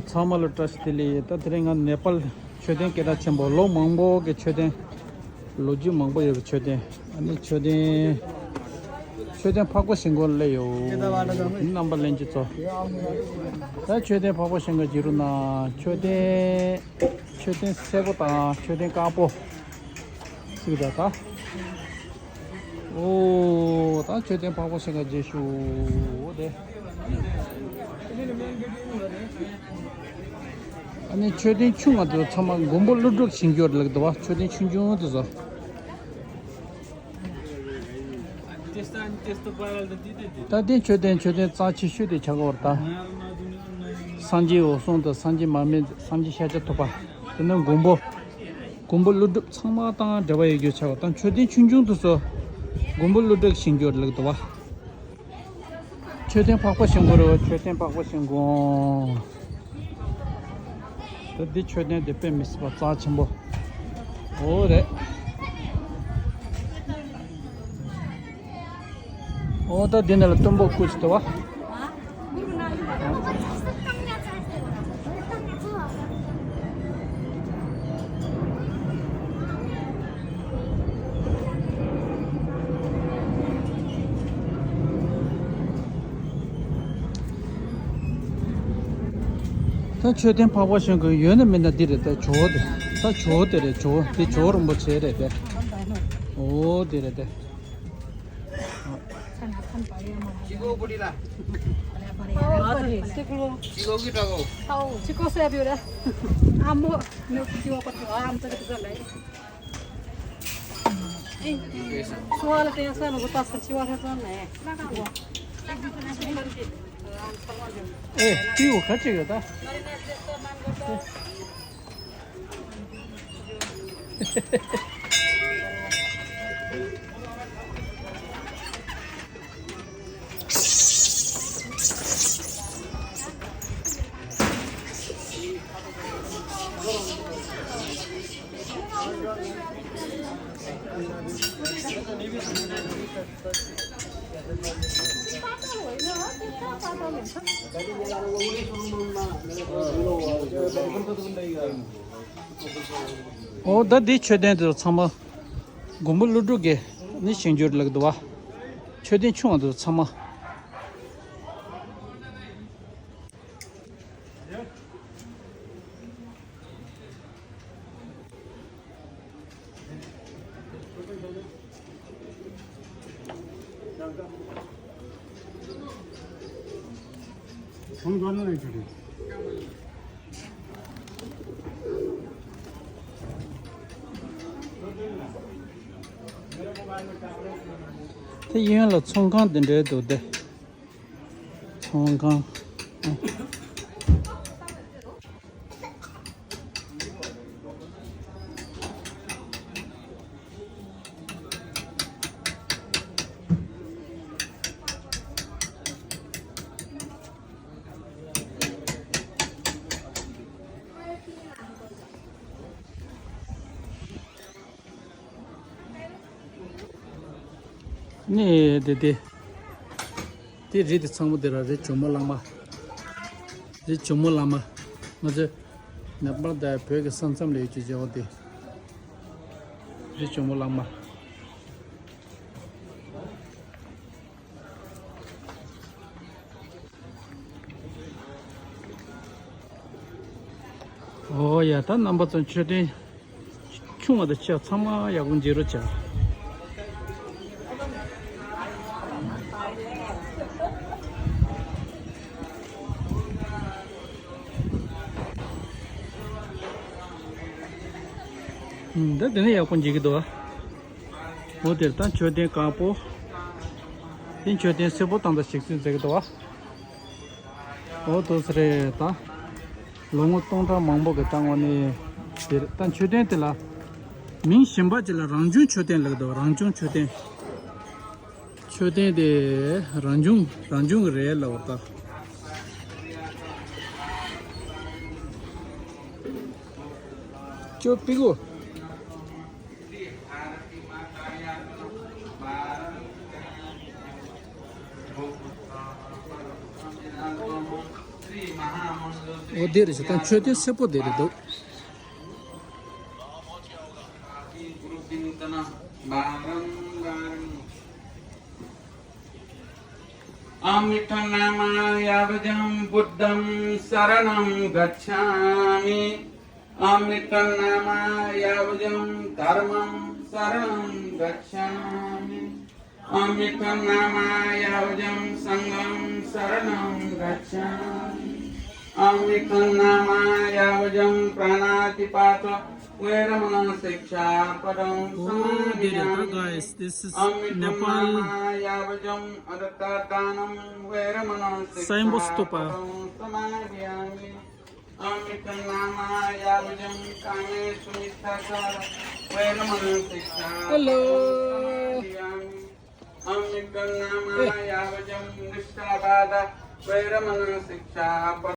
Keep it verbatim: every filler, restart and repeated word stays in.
ཚང་མ་ལ་བཀྲ་ཤིས་བདེ་ལེགས། ད་དེ་རིང་ང་ནེ་པཱལ་མཆོད་རྟེན་སྐད་གྲགས་ཆེན་པོ། ལོ་མང་པོ་གི་མཆོད་རྟེན། ལོ་རྒྱུས་མང་པོ་ཡོད་པའི་མཆོད་རྟེན། ཨ་ནི་མཆོད་རྟེན། མཆོད་རྟེན་འཕགས་པ་ཤིང་ཀུན་སླེབས་ཡོད། རྣམ་པ་ལྷན་རྒྱས་ཚོ། ད་མཆོད་རྟེན་འཕགས་པ་ཤིང་ཀུན་ཅིག་རུ་ན་མཆོད་རྟེན། མཆོད་རྟེན་སེར་པོ་དང་མཆོད་རྟེན་དཀར་པོ། གཅིག་རེད་ད། ཨོ། ད་མཆོད་རྟེན་འཕགས་པ་ཤིང་ཀུན་རྗེས་ཤུལ་དེ། ཨ་ནི་མཆོད་རྟེན་ཆུང་བ་དེ་ཚང་མ་མགོན་པོ་ཀླུ་སྒྲུབ་བཞེངས་རྒྱུ་ལབ་འདུག་བ། མཆོད་རྟེན་ཆུང་ཆུང་དེ་ཚོ། ད་དེ་མཆོད་རྟེན་མཆོད་རྟེན་རྩ་ཆེ་ཤོས་དེ་ཆགས་ཀྱི་ཡོད་རེད་ད། སངས་རྒྱས་འོད་སྲུང་དང་སངས་རྒྱས་མར་མེ་སངས་རྒྱས་ཤཱཀྱ་ཐུབ་པ། དེ་ནས་མགོན་པོ། མགོན་པོ་ཀླུ་སྒྲུབ་ཚང་མ་དང་འབྲེལ་བ་ཡོད་རྒྱུ་ཆགས་པ་དང་། མཆོད་རྟེན་ཆུང་ཆུང་དེ་ཚོ་མགོན་པོ་ཀླུ་སྒྲུབ་བཞེངས་རྒྱུ་ལབ་འདུག་བ། མཆོད་རྟེན་འཕགས་པ་ཤིང་ཀུན་རེད་བ། མཆོད་རྟེན་འཕགས་པ་ཤིང་ཀུན། ད་འདི་མཆོད་རྟེན་དེ་དཔེ་མི་སྲིད་པ་རྩ་ཆེན་པོ། འོ་རེད། འོ་ད་འདི་ནང་ལ་སྟོན་པ་སྐུ་ཅིག་འདུག་བ། ད་མཆོད་རྟེན་འཕགས་པ་ཤིང་ཀུན་ཡོད་ན་མེད་ན་འདི་རེད་ད། ཇོ་བོ་དེ། ད་ཇོ་བོ་དེ་རེད། ཇོ་བོ་དེ་ཇོ་བོ་རིན་པོ་ཆེ་རེད་དེ། འོ་དེ་རེད་དེ། ཨེ། ཏིའུ་ག་ཅིག་ཡོད་ད། འོ་ད་འདི་མཆོད་རྟེན་དེ་ཚང་མ་མགོན་པོ་ཀླུ་སྒྲུབ་ཀྱི་ནི་བཞེངས་རྒྱུ་ལབ་འདུག་བ། མཆོད་རྟེན་ཆུང་བ་དེ་ཚང་མ། དེ་གཡོན་ལ་ཚོང་ཁང་དེ་འདྲའི་འདུག་སྟེ། ཚོང་ཁང་། ནི་དེ་དེ། དེ་རི་དེ་ཚང་མ་དེ་ར་རི་ཇོ་མོ་གླང་མ། རི་ཇོ་མོ་གླང་མ། ང་ཚོ་ནེ་པཱལ་དང་བོད་ཀྱི་ས་མཚམས་ལ་ཡོད་ཀྱི་རྗེ་བོ་དེ། རི་ཇོ་མོ་གླང་མ། ཨོ་ཡ། ད་རྣམ་པ་ཚོ་མཆོད་རྟེན་ཆུང་བ་དང་ཆེ་བ་ཚང་མ་ཡག་པོ་མཇལ་རོགས་བྱ། ད་དེ་ནས་ཡག་པོ་མཇལ་གྱི་འདུག་བ། འོ་དེར་ད་མཆོད་རྟེན་དཀར་པོ། དེ་མཆོད་རྟེན་སེར་པོ་དང་ད་ཞིག་ཚུལ་མཛད་ཀྱི་འདུག་བ། འོ་དོ་ས་རེད་ད། ལོ་ངོ་སྟོང་ཕྲག་མང་པོ་གི་སྟེང་འོག་ནས་དེར་ད་མཆོད་རྟེན་དེ་ལ་མིང་གཞན་པ་ཅིག་ལ་རང་བྱུང་མཆོད་རྟེན་ལབ་ཀྱི་འདུག་རང་བྱུང་མཆོད་རྟེན། མཆོད་རྟེན་དེ་རང་བྱུང་རང་བྱུང་གི་རེད་ལབ་པ་ད། ཅོ་པི་གོ། འོ་དེ་རེད་ཤག་ད་མཆོད་རྟེན་སེར་པོ་དེ་རེད་འདུག अमृतं नाम यावजं बुद्धं शरणं गच्छामि। अमृतं नाम यावजं धर्मं शरणं गच्छामि। अमृतं नाम यावजं संघं शरणं गच्छामि। अमृतं नाम यावजं प्राणातिपात वैरमण शिक्षापदं समादियामि। अमृतं नाम यावजं अदत्तादानं वैरमण शिक्षापदं समादियामि। अमृतं नाम यावजं कामेषु मिथ्याचार वैरमण शिक्षापदं समादियामि। अमृतं नाम यावजं मृषावाद वैरमण शिक्षापदं